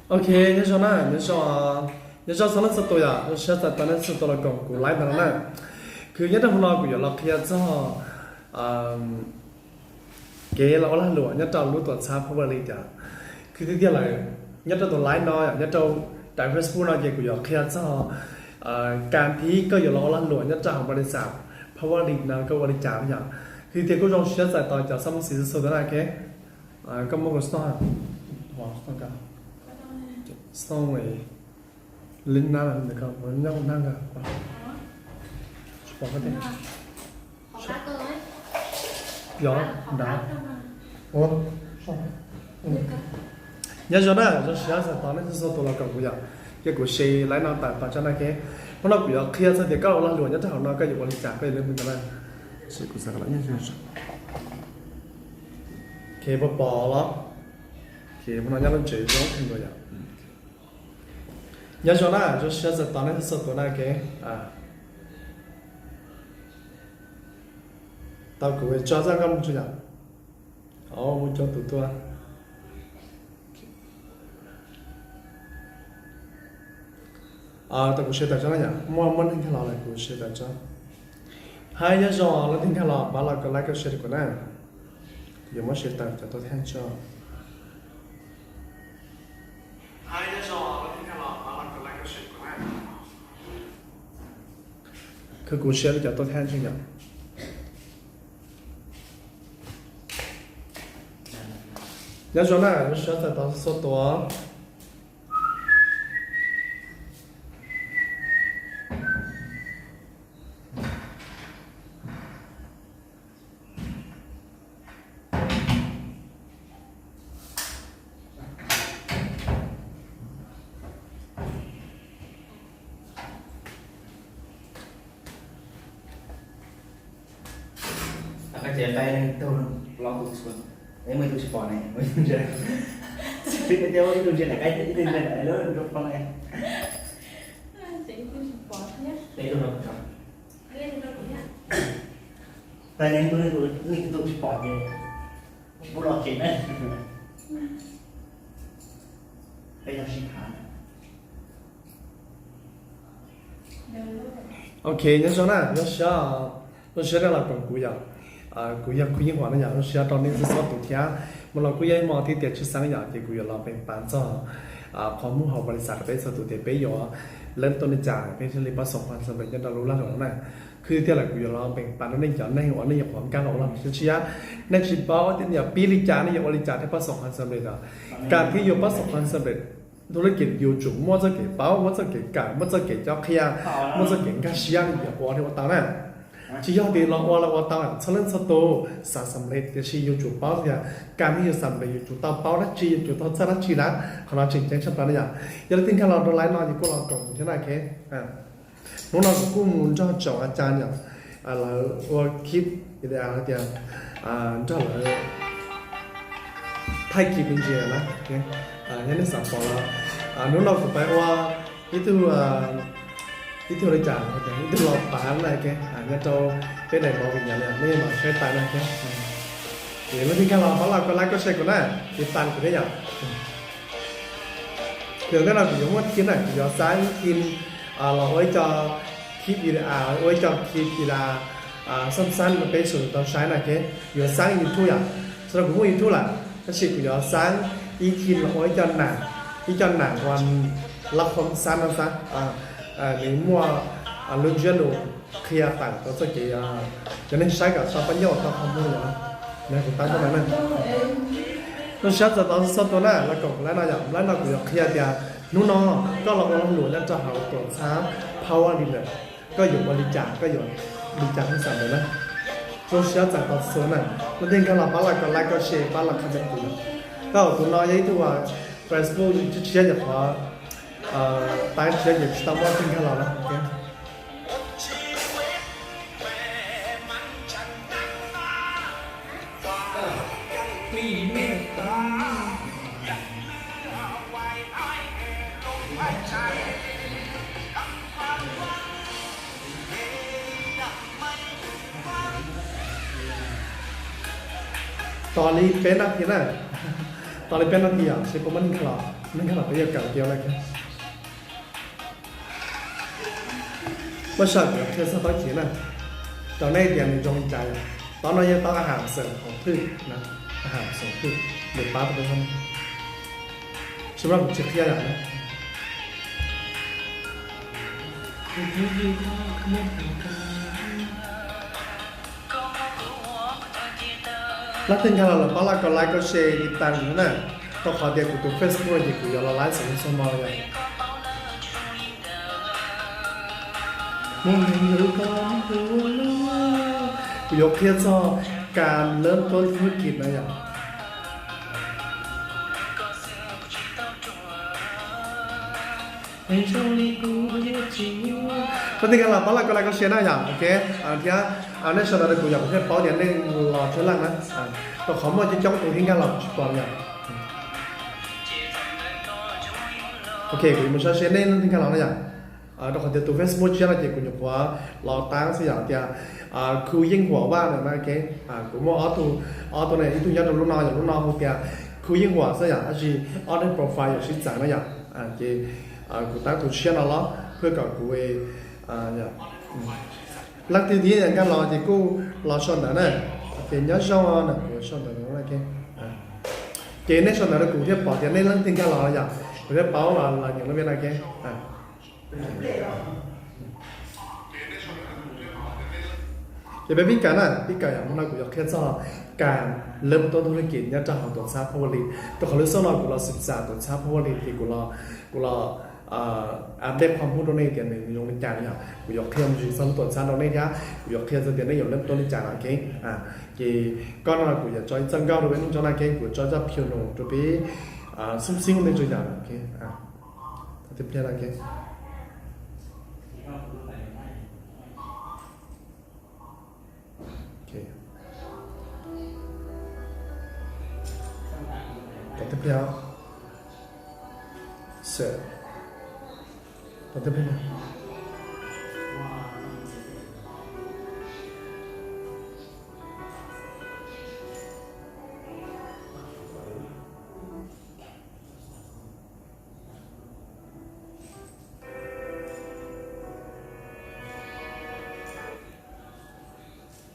Ok, nyob zoo na, nyob zoo, nyob zoo txhua leej txhua tus yom, zoo siab txais tos nej txhua tus los koom kuv live ntawm no na. Khwv nyob rau hmo no kuv yuav los qhia txog kev los ua lag luam nyob rau lub tuam txhab Power Lead tias. Khwv tiag tiag lawm, nyob rau tus live no yom, nyob rau daim Facebook no ces kuv yuav qhia txog kas thiab koj yuav los ua lag luam nyob rau hauv npau li xam Power Lead no koj ua li cas yom. Khwv tiag kuj zoo siab txais tos cov xab mos xis txhua tus na, ok. Koj muab kuv xoj, xoj li na, nyob nag, yog nrad. Nyob zoo na, zoo siab txais tos nej txhua txhua tus los koom kuv yom. Ces kuv share live no tawm tau tso na, ok. Hnub no kuv yuav qhia txog tias koj los ua lag luam nyob rau hauv no koj yuav ua li cas, koj yuav li mus ntawd na. Ok, puas pom los? Ok, hnub no nyob lub tsev zoo heev yom. Nyob zoo na, zoo siab txais tos nej txhua txhua tus na, ok. Tau kuv tso txoj nkauj mus tso yom. Ua cov tus tuaj. Tau kuv share tawm tso na yom, muaj muaj neeg nkag los lawm kuv share tawm tso. Hais nyob zoo leej twg nkag los pab los kov like kov share rau kuv na. Kuv yuav muab share tawm cov tuaj thiab tso. Khwv kuv share li cov tuaj thiab tso yom. Nyob zoo na, zoo siab txais tos txhua tus. Koj tsev qaib tug los kuv txhua, es muaj ib tug tsis pom ne, muaj ib tug ntsia, ib tug ntsia daim qaib, ib tug ntsia daim lub nroo poob ne. Tais neeg tus neeg tus tsis pom ces kuv los tsev na. Peb yog sib tham. Ok, nyob zoo na, zoo siab, zoo siab nej los koom kuv yom. Kuv yog Khwv Yeej Huam na yom, zoo siab rau nej txhua txhua tus thiab. Hnub no kuj yog ib hmo thiab tias tshwj xeeb yom, ces kuv yuav los peem pab txog qhov muaj hauv npau li xam rau peb txhua tus tias peb yuav leej tuaj li cas peb thiaj li pab xoom qhov xam nples nyob rau lub lag luam no na. Khwv tiag lawm kuv yuav los peem pab rau nej cov neeg uas nej nyuam qhuav nkag los ua lag luam tshiab tshiab, nej tsis paub tias pib li cas nej yuav ua li cas thiaj pab xoom qhov xam nples os. Kam thiab yuav pab xoom qhov xam nples, thub lub kev yuav tsum muaj txoj kev paub, muaj txoj kev kawm, muaj txoj kev cob qhia, muaj txoj kev nkag siab li yuav ua thiaj ua tau na. Tsis yog tias los ua los ua tau, txhua leej txhua tus xav xam nples tiam sis yuav tsum paub tias kam thiab yuav xam nples yuav tsum tau paub dab tsi, yuav tsum tau txawj dab tsi na. Qhov no tseem ceeb tshaj plaws na yom. Yog leej twg nkag los rau live no ces kuj los koom kuv thiab na, ok. Hnub no kuv kuj mus nrog tsoom a cas yom, lawv ua khib video hais tias nrog lawv thaij khib me ntsis na, yog nej xav pom los hnub no kuv pais ua ib tug, ib tug li cas, ib tug los pav na, ok, nyob rau peb daim npauv vim yog nej mam saib tais na, ok. Ces leej twg nkag los pab los kov like kov share kuv na, tiv tas kuv thiab yom. Ces ntawm no kuv yuav muaj khib na, kuv yuav xab ib khib los ua ib co khib video, ua ib co khib video xab xab rau peb sawv daws tau saib na, ok. Yuav xab YouTube yom, txhua no kuv muaj YouTube lawm, tab sis kuv yuav xab ib khib los ua ib co nam, ib co nam uas lab khoom xab no xab, nws muaj lub ntsiab lus qhia tawm rau txoj kev cov neeg saib kom tau pab nyoj tau qhov muag yom. Yog kuv tab muaj no na. Zoo siab txais tos txhua tus na los koom kuv live no yom, live no kuv yuav qhia tias hnub no koj los ua lag luam nyob rau hauv tuam txhab Power Leader, koj yuav ua li cas, koj yuav li cas thiaj xam ntawd na. Zoo siab txais tos txhua na, leej twg nkag los pab los kov like kov share pab los comment kuv. Koj tus no yog ib tug Facebook tshiab tshiab yom, qhov tais tshiab ces tsis tau muaj leej twg nkag los na. Tos li peb naj this na, tos li peb naj this yom, seb puas muaj neeg nkag los. Neej Nkag Los peb yuav kawm kiag lawm. Muab saib kuv yuav qhia txog taub cev na, rau nej tias nws zoo li cas yom. Taub no yog taub a has xoom hauv thwj, a has xoom hauv thwj, nws pab tau peb. Tsis muaj kuv tsis qhia yom. Leej twg nkag los lawm pab like, comment, share, tiv tas na, rau qhov tias kuv tus Facebook ces kuv yuav los live xws li txhua hmo yom. Kuv yuav qhia txog kas lawv tuab thwj kis na yom. Leej twg nkag los pab like, comment, share na yom, ok. Thiab nej sau ntawv rau kuv yom, kuv thiaj paub tias nej los tsawg leej na. Rau qhov muaj coob coob tus thiaj nkag los tsis pom yom. Ok, kuv yuav mus saib seb nej leej twg nkag los na yom. Rau qhov tias tus Facebook tshiab no ces kuv nyuam qhuav los tab xwb yom, tias Khu Yeej Huam Vaj na, ok. Kuv muaj ob tug, ob tug ne, ib tug nyob rau lub no yom, lub no hu tias Khu Yeej Huam xwb yom, tab sis ob daim profile yog sib txawv na yom. Ces kuv tab tus tshiab no los pab kom kuv, leej twg thiaj nkag los ces kuj los sau ntawv na. Ces nyob zoo na, kuv sau ntawv na, ok. Ces nej sau ntawv rau kuv thiaj pom tias nej leej twg nkag los yom, kuv thiaj paub los nyeem lub npe na, ok. Ces peb pib kawm na, pib kawm yom, hnub no kuv yuav qhia txog kas lawv tuab thwj kis nyob rau hauv tuam txhab Phob Vaj Lis. Rau qhov lub xyoo no kuv los xwm txam tuam txhab Phob Vaj Lis ces kuv los, kuv los update qhov hnub rau nej tias nws zoo li cas yom. Kuv yuav qhia mus txog lub tuam txhab rau nej thiab kuv yuav qhia txog tias nej yuav lawv tuab li cas na, ok. Ces koj no kuv yuav tso ib txoj nkauj rau peb mloog tso na, ok, kuv tso ib txoj piano rau peb xub xib nej tso yom, ok. Tom tib pliag, tom tib pliag.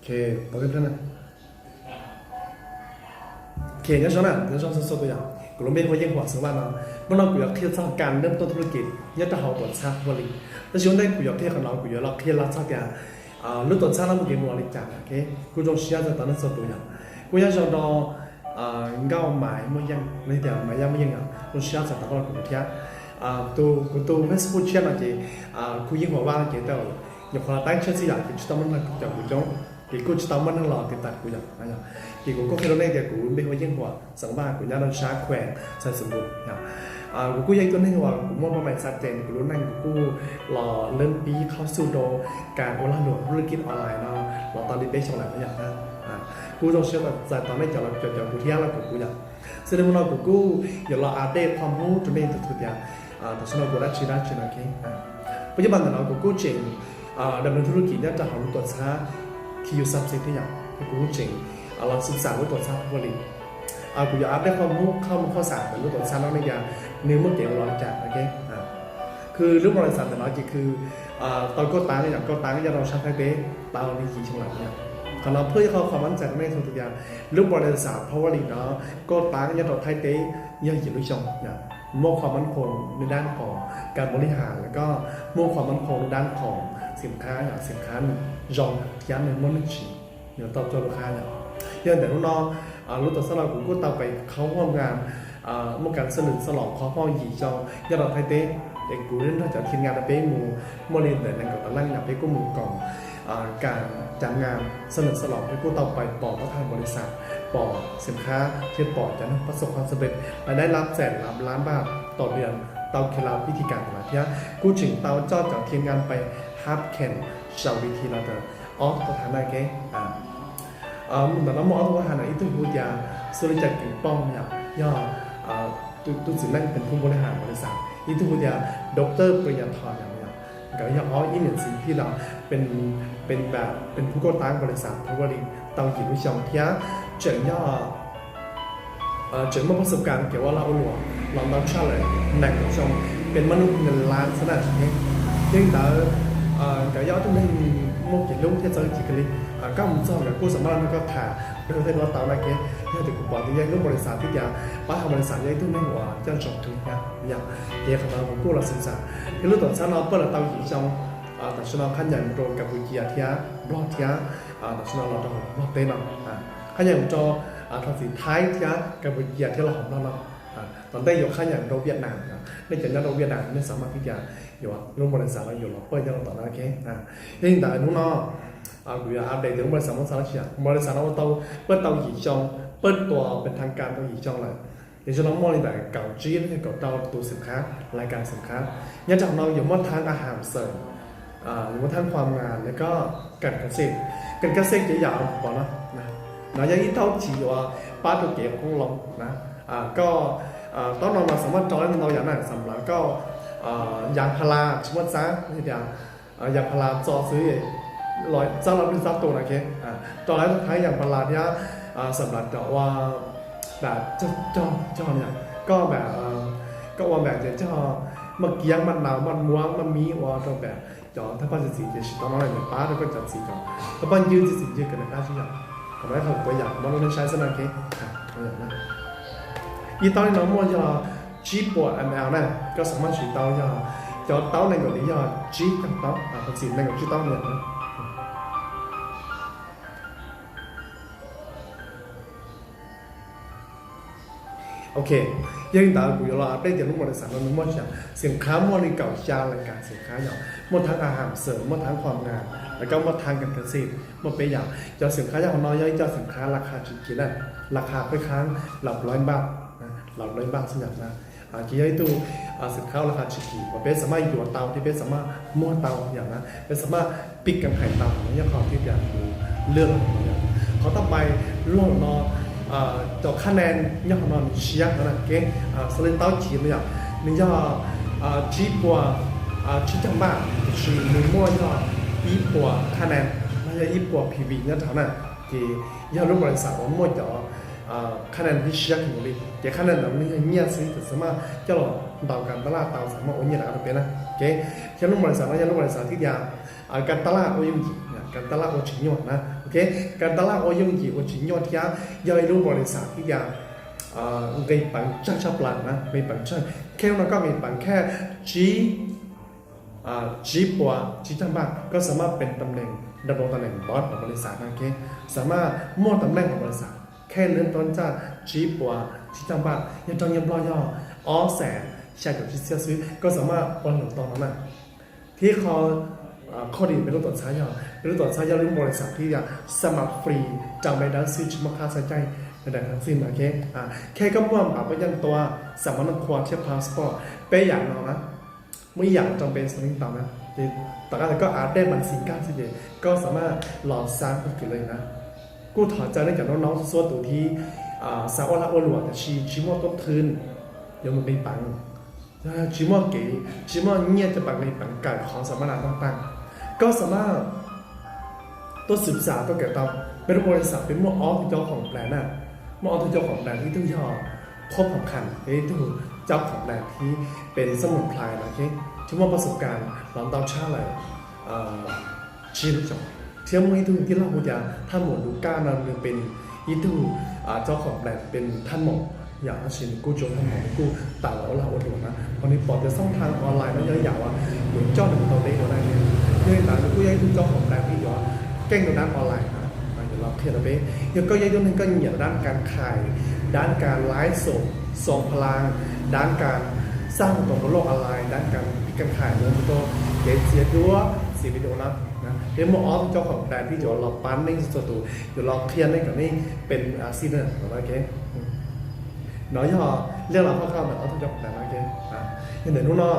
Ok, tom tib pliag na. Ok, nyob zoo na, nyob zoo txhua txhua tus yom. Kuv lub npe hu ua Yeej Huam xeem Vaj no. Hnub no kuv yuav qhia txog kas lawv tuab thwj kis nyob rau hauv tuam txhab Phob Vaj Lis. Tab sis ua ntej kuv yuav qhia qhov no kuv yuav los qhia los txog tias lub tuam txhab no muaj kev mus los li cas, ok. Kuj zoo siab txais tos nej txhua tus yom. Kuj nyob zoo rau Nkauj Maiv Muaj Yeej, los tias Maiv Yaj Muaj Yeej yom, zoo siab txais tos koj los koom kuv thiab. Tus, kuv tus Facebook tshiab no ces Khu Yeej Huam Vaj no ces tau nyuam qhuav los tab tshiab xwb yom, ces tsis tau muaj neeg caum kuv coob, ces kuj tsis tau muaj neeg los tiv tas kuv yom. Ces kuv kuj qhia rau nej tias kuv npe hu ua Yeej Huam xeem Vaj, kuv nyob rau sab Khuees Xais Xus Npus yom. Kuv kuj yog ib tug neeg uas kuv muaj paj mais xa tes, kuv lub neej kuv kuj los leej pib qhov xub rau kas ua lag luam thwj kis online no los tau li peb xyoos lawm yom. Kuj zoo siab txais tos nej cov los caum kuv thiab los koom kuv yom. Xws li hnub no kuv kuj yuav los update qhov hnub rau nej txhua tus tias tam sim no kuv dab tsi dab tsi no, ok. Puas yog mas ntawm no kuv kuj tseem dam ntawv thwj kis nyob rau hauv lub tuam txhab Khu Yeej Huam xeem Vaj thiab yom, kuv kuj tseem los xwm txam lub tuam txhab Phob Vaj Lis. Kuv yuav update qhov hnub qhov mus qhov xav ntawm lub tuam txhab no ne tias nws muaj kev ua los cas, ok. Khwv lub npaus li xav ntawm no ces khwv tau kauj taab yom, kauj taab nyob rau sab Thaib teb tau li yim xyoo lawm yom. Qhov no pheej yog qhov qhov mab ntxais rau nej txhua tus tias lub npaus li xav Phob Vaj Lis no kauj taab nyob rau Thaib teb yog yim lub xyoo yom. Muaj qhov mab khoom nws dab khoom kas mus li has los koj muaj qhov mab khoom nws dab khoom xim khab yom, xim khab nws zoo thiab nws muaj neeg siv, nws tau coj lub qab yom. Yog ntawm hnub no lub tuam txhab no kuv kuj tau pais qhov huaj nkas muaj kas xab nws xa los qhov huaj yim xyoo nyob rau Thaib teb, es kuv nrog cov thia nkas rau peb mus muaj li ntawm nees nkaum tawm leej yom, peb kuj mus koom kas cas nkas xab nws xa los peb kuj tau pais pom tab thaj npaus li xav, pom xim khab thiab pom cov neeg pab xu qhov xab pes lawv dab lab txais lab lab npaj tau diam tau khi la pib thi kas ntawm no thiab kuj tseem tau coj cov thia nkas pais hab kheem sau li thi los ntawm ob tug qhov thav na, ok. Ntawm no muaj ob tug qhov thav na, ib tug hu tias xu li cas keem poj yom, yog tus txiv neej pes thub npaus li has npaus li xav, ib tug hu tias doctor Pes Nyas Thos yom, nkawd yog ob ib niam txiv thiaj los pes thub kauj taab npaus li xav Phob Vaj Lis tau yim lub xyoo thiab tseem yog tseem muaj pab xu kas kev ua lag ua luam los ntau tshaj lawm nees nkaum xyoo, peb muaj nub nees lab xwb na. Yog li ntawd, nkawd yog ob tug neeg muaj kev hlub thiab txawj txij kawg li. Koj mus txog nkawd kuj xav muab nrog koj tham, nrog tej duab tau na. Yog tias kuv pom tias yog lub npaus li xav thiab tias pab hauv npaus li xav yog ib tug neeg uas coj ntsoov kawg li thiab yom, ces qhov no kuv kuj los xav xav. Yog lub tuam txhab no pawg los tau yim xyoo, tam sim no qhab ncaim mus rau Kapucia thiab Nplog thiab, tam sim no los rau Nplog teb no, qhab ncaim mus rau thov txim Thaib thiab Kapucia thiab los hauv Nplog no. Tom ntej yuav qhab ncaim mus rau Viaj Nam, nej cov nyob rau Viaj Nam nej xav maj thiab tias yuav lub npaus li xav no yuav los pawg nyob rau tom no. Yog li ntawd hnub no kuv yuav update tias lub npaus li xav muaj txog dab tsi. Npaus li xav no ua tau, pawg tau yim xyoo, pawg tua pes thaj kas tau yim xyoo lawm. Yog li no muaj li ntawm kaum tsib los yog kaum rau tus xeem qhab, lais kas xeem qhab. Nyob rau hauv no yuav muaj thaab a has xawm, yuav muaj thaab khua mas, lawv koj kas kas xej, kas kas xej ces yam pom no, no yog ib taub ci uas pab rau kev qoob loo na. Koj, taub no mas xav muaj rau ntau yam na, xam lawv koj yas pha las tsis muaj txab, tias yas pha las txo xwb, txab los nws txab tus na, rau lawv thaab yas pha las thiab, xam lawv cov ua cog, cog, koj mam, koj ua mam ces cog maj kiab maj nau maj muab maj mib ua rau mam cov thawj paj txiv txiv ces tsis tau no lawm, nws pab rau koj cov txiv cov thawj paj ncw txiv txiv ncw kawm naj qab xwb yom. Qhov no yog qhov kuv tua yam kuv muab lub neej saib xwb na. Ib taub li no muaj yog tsib puas ml na, koj xav maj siv tau yog cov taub nees nkaum li yog tsib caug taub, thov txim nees nkaum tsib taub no. Ok, yog li ntawd kuv yuav los update tias lub npaus li xav no nws muaj xeem qhab muaj li kaum xya lais kas xeem qhab yom, muaj thaab a has xawm, muaj thaab khua mas, lawv koj muaj thaab kas kas xej, muaj peb yam. Cov xeem qhab yog hauv no yog ib co xeem qhab las qha tsis kim na, las qha peb qhab las plaub npaj, las plaub npaj xwb yom na. Ces yog ib tug xeem qhab las qha tsis kim uas peb xav maj yuav tau thiab peb xav maj muag tau yom na, peb xav maj pib kas hais tau no nyob qhov thiab tias kuv lwj los no yom. Qhov tau pais log no, cov khab nees nyob hauv no nws siab no na, ok, xws li taub ci no yom, nws yog tsib puas tsib caug npaj, tiam sis nws muaj yog ib puas khab nees, no yog ib puas P V nyob rau hauv na. Ces yog lub npaus li xav uas muaj cov khab nees thiab siab kawg nkaus li, ces khab nees ntawd nws yog nyiaj xwb, txawm xav maj coj los ntaus kas tas laj tau, xav maj ua nyiaj rov qab rau peb na. Ok, thiab lub npaus li xav no yog lub npaus li xav thiab tias kas tas laj ua yooj yim, kas tas laj ua tsis nyuaj na. Ok, kas tas laj ua yooj yim ua tsis nyuaj thiab yog ib lub npaus li xav thiab tias nqis peev tsawg tshaj plaws na, nqis peev tsawg. Khej no koj nqis peev khej tsib tsib puas tsib caug npaj, koj xav maj pes tam neem, dab dau tam neem boss hauv npaus li xav na, ok, xav maj muaj tam neem hauv npaus li xav. Khej lwm tau ntsaj tsib puas tsib caug npaj, yog rau nyiaj Nplog yog ob xees xya caum tsib txhiab xwb, koj xav maj ua lus tau no na. Thiab qhov kho di peb lub tuam txhab yog, peb lub tuam txhab yog lub npaus li xav thiab yog xav maj free rau peb dawb xwb tsis muaj qhab xav caij peb dawb xwb na, ok. Khej koj muaj npav pab yeej tua, xav maj noj qhua thiab passport, peb yam no na, muaj ib yam rau peb xav li tau na, ces tom qab tias koj a dej mas xis nkag xwb ces koj xav maj los xav kis li na. Kuj thov caw nej cov noob noob txhua tus thiab xav ua lag ua luam tiam sis tsis muaj tub thwv yuav mus nqis peev, tsis muaj kev, tsis muaj nyiaj coj peev nqis peev kawm qhov xav maj na toj tag, koj xav maj tuaj xwm xam tuaj kawm tau. Peb lub npaus li xav peb muaj ob tug coj khoom plan na, muaj ob tug coj khoom plan, ib tug yog khob khoom kham, ib tug coj khoom plan thiab pes xab mus plhais no, thiab muaj pab xus kas los ntau tshaj lawm tsib lub xyoos, thiab muaj ib tug tij laug hu tias thaj maum Lus Kaj no nws pes ib tug coj khoom plan pes thaj maum yom, tab sis nws kuj tsuas thaj maum, nws kuj tawm los ua lag ua luam na, ho nws pom tias xooj thaj online no yog ib yam uas yuav coj nws mus tau deb dua na. Yog li ntawd nws kuj yog ib tug coj khoom plan thiab yuav keej rau dab online na, yuav los qhia rau peb. Yog koj yog ib tug neeg koj nyiam dab kas khais, dab kas laiv xom, xom pha las, dab kas xaj mus rau npaum loj online, dab kas pib kas khais los mus rau kev txiav duab, txiav video na, peb muaj ob tug coj khoom plan thiab yuav los pab nej txhua tus, yuav los qhia nej kom nej pes a xij na, ok. No yog liaj los haj khaj ntawm ob tug coj khoom plan, ok. Yog ntawm hnub no,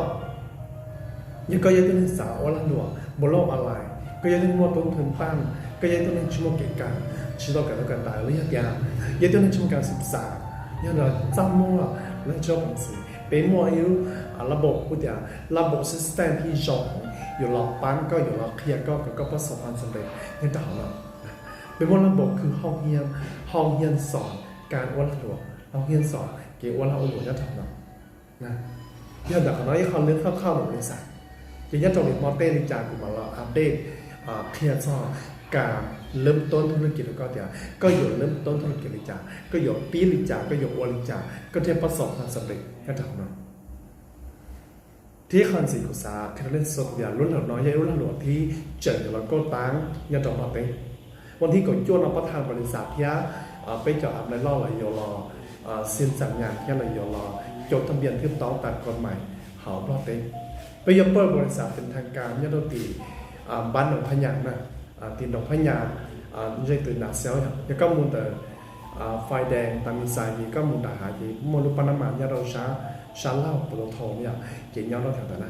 yog koj yog ib tug neeg xav ua lag luam npaum loj online, koj yog ib tug neeg muaj tub thwv npaj, koj yog ib tug neeg tsis muaj kev kawm, tsis tau kawm tau kawm ntawv los yog tias yog ib tug neeg tsis muaj kas xwm xam, yog txaj muag los tsis muaj peev xwm, peb muaj ib lub lab npaum hu tias lab npaum system thiab zoo yuav los pab koj, yuav los qhia koj kom koj pab xos pab xam res nyob rau hauv no. Peb muaj lab npaum khwv hauv hia, hauv hia xos kas ua lag luam, hauv hia xos kev ua lag ua luam nyob rau hauv no. Yog ntawm qhov no ib qho lwm qhov qhov mus li xav, ces nyob rau lwm hmo tej li cas kuv mam los update qhia txog kas lwm tuab nthuj lwm kiv rau koj tias koj yuav lwm tuab nthuj lwm kiv li cas, koj yuav pib li cas, koj yuav ua li cas koj thiaj pab xaus pha xam pem nyob rau hauv no. Thiab qhov ntxiv kuv xav qhia rau nej txhua tus tias lub lag luam no yog ib lub lag luam thib tseem yuav los kauj tab nyob rau Nplog teb. Ua thib kaum cuaj no pab thas npaum li xav thiab peb cov av nplai loj los yuav los xin xam nyas thiab los yuav los cau thaj npias thwb tau tas kos mais hauv Nplog teb. Peb yuav pawj npaum li xav tes thas kas nyob rau tim npab Noov Phab Nyas na, tim Noov Phab Nyas, ntsej tus Nas Xeeb yog yog koj mus ntawm Fais Dees tas Mis Xais ces koj mus nram hav ces muaj lub pab nab mas nyob rau sab laug puas tau thau yom, ces nyob rau thaum ntawd na.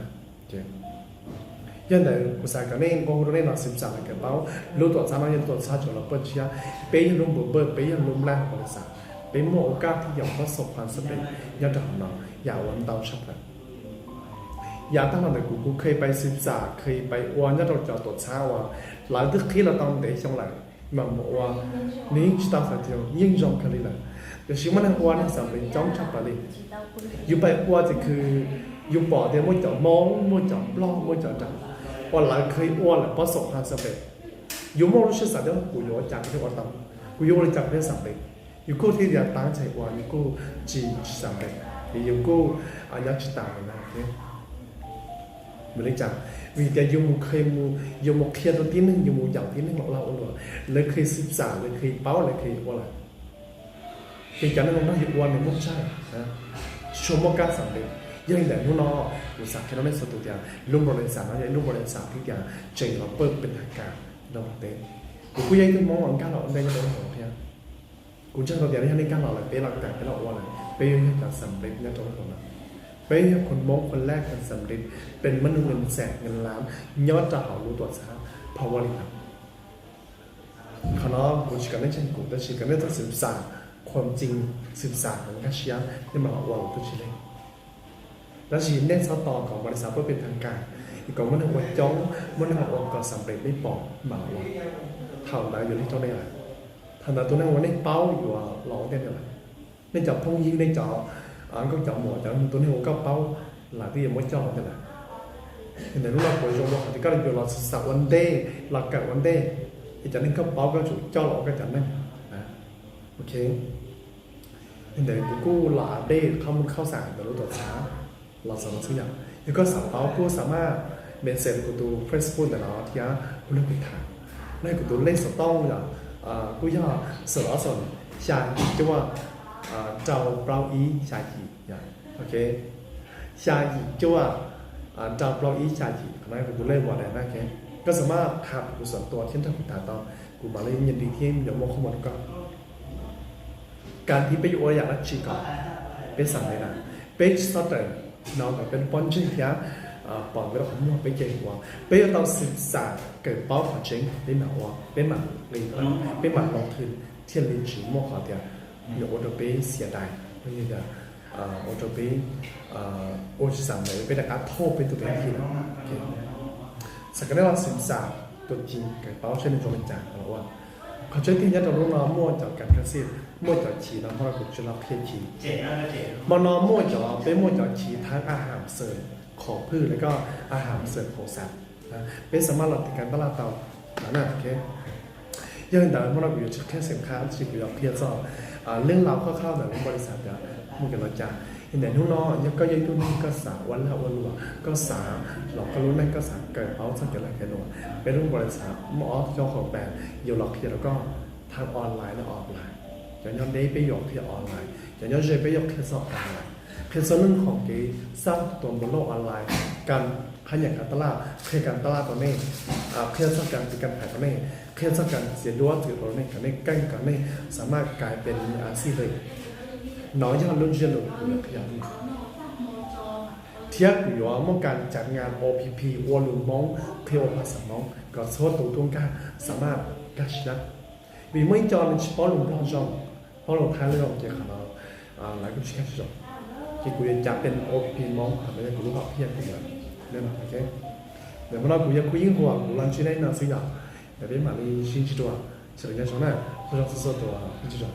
Yog ntawd kuv xav kom nej nqua hu rau nej los xim xam los kawm paub lub tuam txhab no yog lub tuam txhab tseem los pawj tshiab, peb yog lub npawb pawj, peb yog lub npab npaum li xav, peb muaj ua kaj thiab yog pab xaus pha xam pem nyob rau hauv no yam uas ntau tshaj plaws. Yav tag los ntawm kuv, kuv kheev pais xim xam, kheev pais ua nyob rau cov tuam txhab uas lawv twb qhib los tau ntev xyoo lawm mas mus ua, nws yeej tsis tau hais tias yeej zoo kawg li lawm. Tiam sis muaj neeg ua neeg xam pem coob tshaj plaws li. Yus pais ua ces khwv, yus pom tias muaj cov Hmoob, muaj cov Nplog, muaj cov nram uas lawv kheev ua lawm pab xaus pha xam pem. Yus muaj lub siab xav tias kuv yuav ua cas kuv thiaj ua tau, kuv yuav ua li cas kuv thiaj xam pem. Yus kuj thiaj tias tav ntxhais uas yus kuj tsis tsis xam pem, ces yus kuj nyob tsis tas li na. Vim li cas? Vim tias yus mus kheev mus, yus mus qhia rau tib neeg, yus mus yaum tib neeg los ua luam, lawv kheev xim xam, lawv kheev paub, lawv kheev ua lawm. Ces cov neeg no nrog yus ua nws muaj tsawg, tsis tshua muaj kab xam pem. Yog li ntawd hnub no kuv xav qhia rau nej txhua tus tias lub npaum li xav no yog ib lub npaum li xav thiab tias tseem los pawj pes thas kas rau Nplog teb. Kuv kuj yog ib tug Hmoob uas nkag los ua ntej nyob rau lub hauv thiab. Kuv ntseeg tau tias yog nej nkag los lawm peb los kawm peb los ua lawm peb yuav yog cov xam pem nyob rau lub hauv no. Peb yog khun Hmoob khun laj khun xam pem, pes mab nug nws xees nws lav nyob rau hauv lub tuam txhab Phav Vaj Lis no. Qhov no kuv tsis kom nej ntseeg kuv, tab sis kom nej txhob xim xam, qhuas ncig xim xam kom nkag siab nej mam los ua lawm twb tsis lig. Tab sis nej txhob tos kom npaum li xav pawj pes thas kas, kom muaj neeg ua coob, muaj neeg ua kom xam pem nej pom mam los ua. Thaum ntawd yuav lig rau nej lawm. Thaum ntawd tus neeg uas nej paub yuav los ua ntej nej lawm. Nej cov phooj ywg, nej cov nkauj cov muam, cov tus neeg uas koj paub lawv twb yuav muab coj los ntej lawm. Ntawm lub no kuv zoo dua qhov tias koj yuav los xav ua ntej, los kawm ua ntej, es cov neeg koj paub koj tsum coj los ua koj cov neeg. Ok, ntawd kuv kuj los update qhov mus qhov xav ntawm lub tuam txhab los xav los xwb yom. Yog koj xav paub kuj xav maj message kuv tus Facebook ntawm no thiab kuv nrog kuv tham. Los kuv tus lej xov tooj yom, kuj yog xoom ob xoom xya yim cuaj rau plaub ib xya yim. Ok, xya yim cuaj rau plaub ib xya yim, qhov no kuv tus lej WhatsApp na. Koj xav maj tham kuv xoom tua thiab nrog kuv tham tau, kuv mam li nyiam dim thiab yuav muaj qhov muag rau koj. Kas thiab peb yuav ua yam dab tsi kom peb xam pem na, peb tsis txhob rawm no kom peb lub pob ntseg thiab pom peb lub qhov muag peb ces ua. Peb yuav tau xim xam kawm paub qhov tseeb peb mam ua, peb mam li, peb mam loo thwm thiaj li tsis muaj qhov tias yuav ua rau peb xiam dais, yog tias ua rau peb ua tsis xam ntawd peb rov qab thauj peb tus peb thiab. Xav kom nej los xim xam tuam ci kawm paub seb nws zoo li cas los ua. Qhov tseeb tiag nyob rau lub no muaj cov kas kas xij, muaj cov chiv no hmo no kuv tsis los qhia chiv. Hmo no muaj cov, peb muaj cov chiv thab a ham xawm qhov phwj lawm koj a ham xawm qhov xav. Peb xav maj los tiv kas tab laj tau na. Yog li ntawd hmo no kuv yuav tsis qhia xeem qha tab sis kuv yuav qhia txog leej laus qhov qhov ntawm lub npau li xav tias muaj kev lom cas. Yog ntawm hnub no yog koj yog ib tug neeg koj xav ua lag ua luam, koj xav los koj lub neej, koj xav kawm paub txog kev lag kev luam, peb lub npau li xav muaj ob cov qhov pem yuav los qhia rau koj, thab online los offline. Cov nyob deb peb yuav qhia online, cov nyob ze peb yuav qhia txog online, qhia txog leej qhov kev xaj tua npau loj online, kas phab nyas kas tab laj, qhia kas tab laj rau nej, qhia txog kas tiv kas phais rau nej, qhia txog kas txiav duab txiav rau nej kom nej keej kom nej xav maj kais pes xij lwm. No yog lub ntsiab lus kuv yuav qhia. Thiab kuv yuav muaj kas cav ngas O P P ua lus Hmoob, qhia ua phas xas Hmoob kom txhua tus tuaj nkag xav maj nkag siab. Vim muaj ib co nws tsis paub lus Nplog zoo, paub lus Thaib zoo ces qhov no lawv kuj tsis nkag tsis zoo. Ces kuv yuav cav pes O P P Hmoob, qhov no yog kuv lub hom phiaj kuv yuav. Ntawm hmo no kuv yog Khub Yeeb Huas, kuv los ntsib nej no xwb yom. Peb mam li sib ntsib dua, sawv daws nyob zoo na, zoo txhua txhua tus, sib ntsib dua.